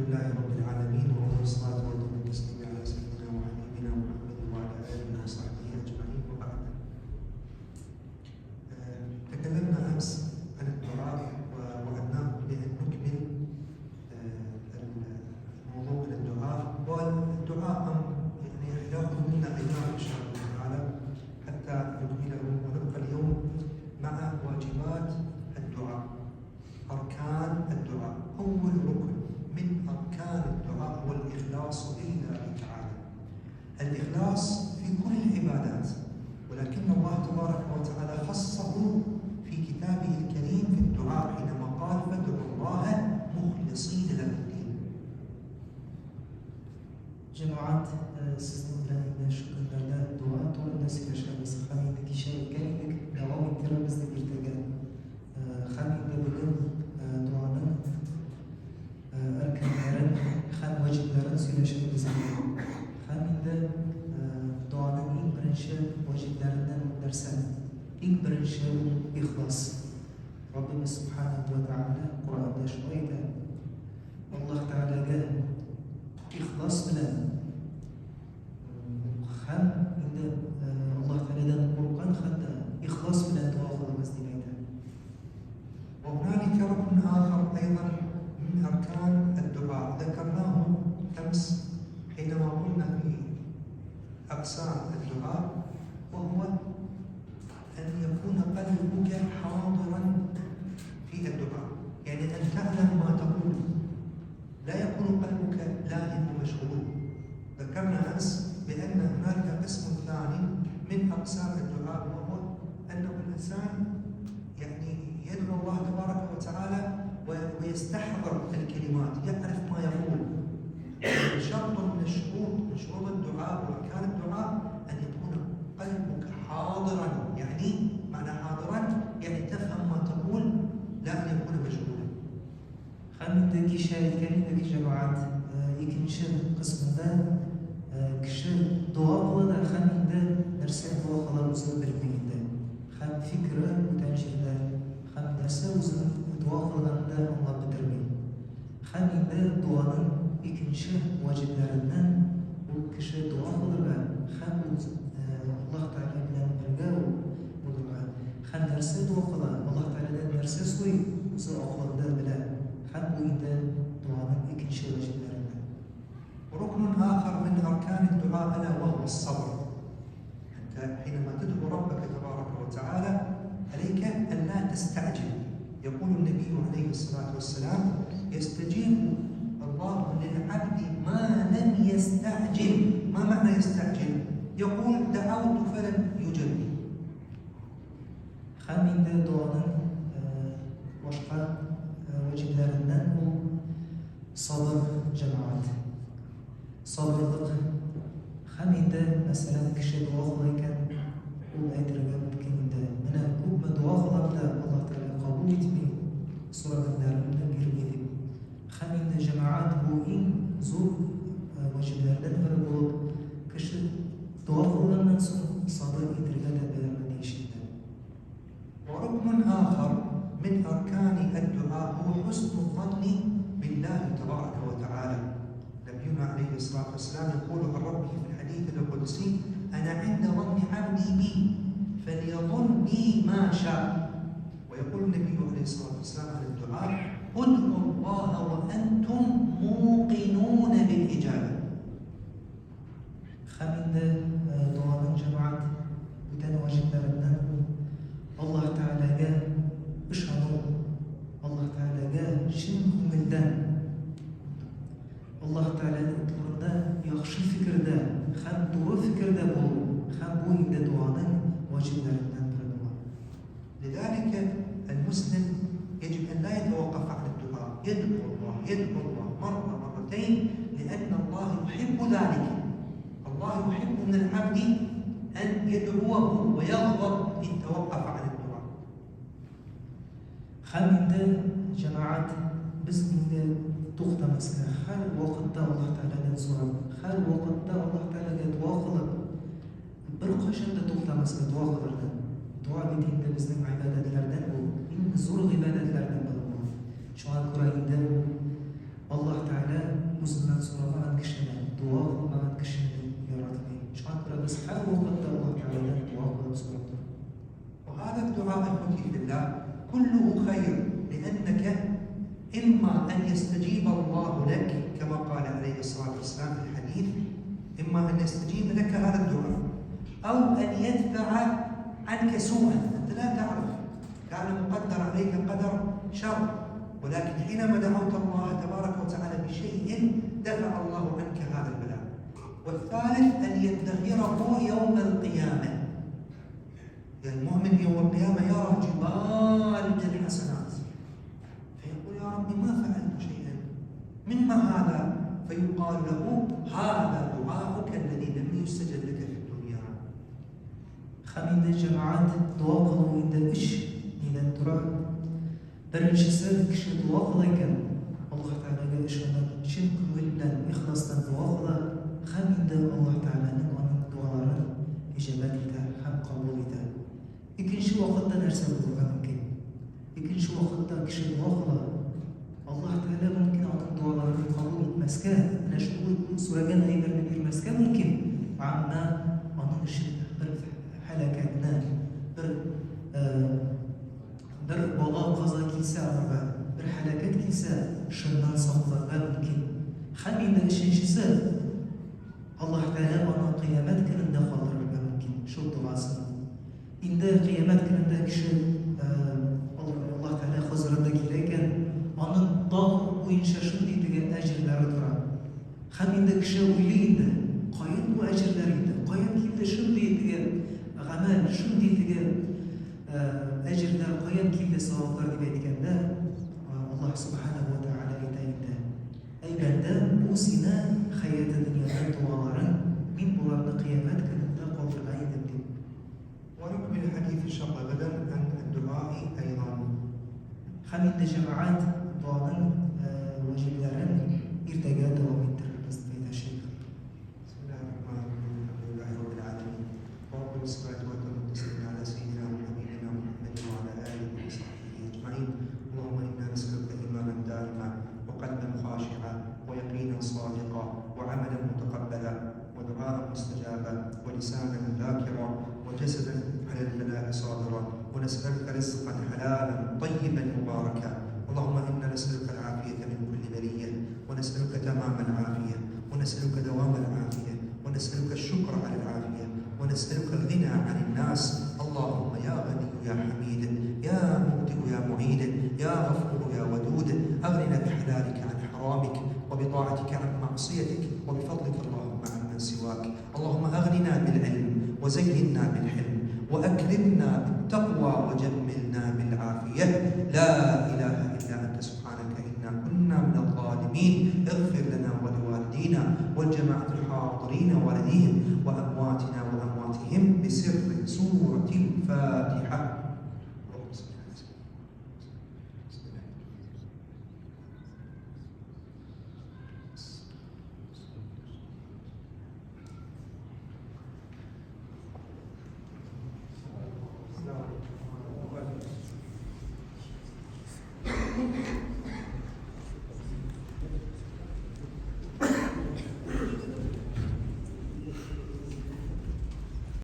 لله رب العالمين وأفضل الصلاة وأتم التسليم على سيدنا وحبيبنا محمد وعلى آله وصحبه أجمعين وبعد. تكلمنا أمس عن الدعاء ووعدناكم بأن نكمل الموضوع من الدعاء، والدعاء أمر يعني يأخذ منا أيام إن شاء الله تعالى حتى نكمله، ونبقى اليوم مع واجبات الدعاء، أركان الدعاء. أول ركن من أركان الدعاء هو الإخلاص لله تعالى. الإخلاص في كل العبادات، ولكن الله تبارك وتعالى خصه في كتابه الكريم في الدعاء حينما قال: فادعوا الله مخلصين له الدين. Җәмәгать, сезнең белән инде шу көннәрдә дога турында сөйләшәбез һәм инде кичә әйткән идек, дәвам иттерәбез дип иртәгә. Һәм инде бүген доганың әркәннәрен һәм ваҗибләрен сөйләшербез инде. Һәм инде доганың иң беренче ваҗибләреннән ул нәрсә? Иң беренче ул ихлас. Раббыбыз Субханаһу ва Тәгалә Коръәндә шулай әйтә: Аллаһ Тәгаләгә ихлас белән һәм инде Аллаһ Тәгаләдән курыккан хәлдә ихлас белән дога кылыгыз дип әйтә. وهنالك ركن آخر أيضا من أركان الدعاء ذكرناه أمس حينما قلنا في أقسام الدعاء، وهو أن يكون قلبك حاضرا في الدعاء، يعني أن تعلم ما تقول، لا يكون قلبك لاهٍ ومشغول. ذكرنا أمس بأن هنالك قسم ثاني من أقسام الدعاء، وهو أنه الإنسان يعني يدعو الله تبارك وتعالى ويستحضر الكلمات، يعرف ما يقول. شرط من الشروط من شروط الدعاء وأركان الدعاء أن يكون قلبك حاضرا، يعني معنى حاضرا يعني تفهم ما تقول، لا أن يكون مشغولا. Һәм инде кичә әйткән идек, җәмәгать, икенче кысмында кеше дога кыла да һәм инде нәрсә дога кыла үзе белми инде. Һәм фикере бүтән җирдә, һәм нәрсә үзенең дога кылганын да аңлап бетерми. Һәм инде доганың икенче ваҗибләреннән ул кеше дога кылырга һәм ул Аллаһ Тәгалә белән бергә ул булырга һәм нәрсә дога кыла, Аллаһ Тәгаләдән нәрсә сорый, үзе акылында белә. Һәм бу инде доганың икенче ваҗибләреннән. ركن آخر من أركان الدعاء ألا وهو الصبر. أنت حينما تدعو ربك تبارك وتعالى عليك أن لا تستعجل. يقول النبي عليه الصلاة والسلام: يستجيب الله للعبد ما لم يستعجل. ما معنى يستعجل؟ يقول: دعوت فلم يجب لي. Һәм инде доганың башка ваҗибләреннән ул сабыр, җәмәгать. Сабырлык. Һәм инде, мәсәлән, кеше дога кыла икән, ул әйтергә мөмкин инде: Менә күпме дога кылам да, Аллаһ Тәгалә кабул итми, сораганнарымны бирми дип. Һәм инде, җәмәгать, бу иң зур ваҗибләрдән бере булып, кеше дога кылганнан соң сабыр итергә дә белергә тиеш инде. وركن آخر من أركان الدعاء هو حسن الظن بالله تبارك وتعالى. نبينا عليه الصلاة والسلام يقول عن ربه في الحديث القدسي: أنا عند ظن عبدي بي فليظن بي ما شاء. ويقول النبي عليه الصلاة والسلام عن الدعاء: ادعوا الله وأنتم موقنون بالإجابة. Һәм инде доганың, җәмәгать, бүтән ваҗибләреннән ул Аллаһ Тәгаләгә ышану, Аллаһ Тәгаләгә чын күңелдән Аллаһ Тәгалә турында яхшы фикердә һәм туры фикердә булу, һәм бу инде доганың ваҗибләреннән бере була. لذلك المسلم يجب أن لا يتوقف عن الدعاء، يدعو الله، يدعو الله مرة مرتين، لأن الله يحب ذلك. الله يحب من العبد أن يدعوه ويغضب إن توقف عن الدعاء. Һәм инде, җәмәгать, без инде туктамаска, һәр вакытта Аллаһ Тәгаләдән сорап, һәр вакытта Аллаһ Тәгаләгә дога кылып, беркайчан да туктамаска дога кылырга. Дога бит инде безнең гыйбадәтләрдән ул, иң зур гыйбадәтләрдән булып ул. Шуңа күрә инде Аллаһ Тәгалә إخوتي في الله كله خير، لأنك إما أن يستجيب الله لك كما قال عليه الصلاة والسلام في الحديث، إما أن يستجيب لك هذا الدعاء، أو أن يدفع عنك سوءا. أنت لا تعرف، كان مقدر عليك قدر شر، ولكن حينما دعوت الله تبارك وتعالى بشيء دفع الله عنك هذا البلاء. والثالث أن يدخره يوم القيامة. المؤمن يوم القيامة يرى جبال من الحسنات فيقول يا ربي ما فعلت شيئا، مما هذا؟ فيقال له هذا دعاؤك الذي لم يستجب لك في الدنيا. Һәм инде, җәмәгать, дога кылу инде өч нидән тора. Беренчесе, кеше дога кыла икән, Аллаһ Тәгаләгә ышанып, чын күңел белән, ихластан дога кыла, һәм инде Аллаһ Тәгаләнең аның догаларын иҗабәт итә һәм кабул итә. Икенче вакытта нәрсә булырга мөмкин? Икенче вакытта кеше дога кыла, Аллаһ Тәгалә мөмкин аның догаларын кабул итмәскә, менә шул сораган әйберне бирмәскә мөмкин, әмма аның өчен бер һәлакәтне, бер бала-каза килсә аңарга, бер һәлакәт килсә, шуннан сакларга мөмкин. Һәм инде өченчесе, Аллаһ Тәгалә аны кыямәт көнендә калдырырга мөмкин, шул догасын. Инде кыямәт көнендә кеше Аллаһ Тәгалә хозурында килә икән, аның тау буенча шундый теге әҗерләре тора. Һәм инде кеше уйлый инде, каян бу әҗерләр инде, каян килде шундый теге гамәл, шундый теге әҗерләр, каян килде саваплар дип әйткәндә, Аллаһ Субханаһу ва Тәгалә әйтә инде: Әй бәндәм, бу сине хәяте дөньяда дуаларың, мин боларны кыямәт көнендә калдырган идем дип. ونكمل الحديث إن شاء الله غدا عن الدعاء أيضا. Һәм инде, җәмәгать, дуаның ваҗибләрен иртәгә дәвам иттерербез, дип әйтә шәйх. بسم الله الرحمن الرحيم، الحمد لله رب العالمين، وأفضل الصلاة وأتم التسليم على سيدنا وحبيبنا محمد وعلى آله وصحبه أجمعين. اللهم إنا نسألك إيمانا دائما، وقلبا خاشعا، ويقينا صادقا، وعملا متقبلا، ودعاء مستجابا، ولسانا ذاكرا، وجسدا على البلاء صابرا، ونسألك رزقا حلالا طيبا مباركا. اللهم إنا نسألك العافية من كل بلية، ونسألك تمام العافية، ونسألك دوام العافية، ونسألك الشكر على العافية، ونسألك الغنى عن الناس. اللهم يا غني يا حميد، يا مبدئ يا معيد، يا غفور يا ودود، أغننا بحلالك عن حرامك، وبطاعتك عن معصيتك، وبفضلك اللهم عمن سواك. اللهم أغننا بالعلم، وزينا بالحلم، وأكرمنا بالتقوى، وجملنا بالعافية. لا إله إلا أنت، سبحانك إنا كنا من الظالمين. اغفر لنا ولوالدينا والجماعة الحاضرين والديهم وأمواتنا وأمواتهم بسر سورة الفاتحة.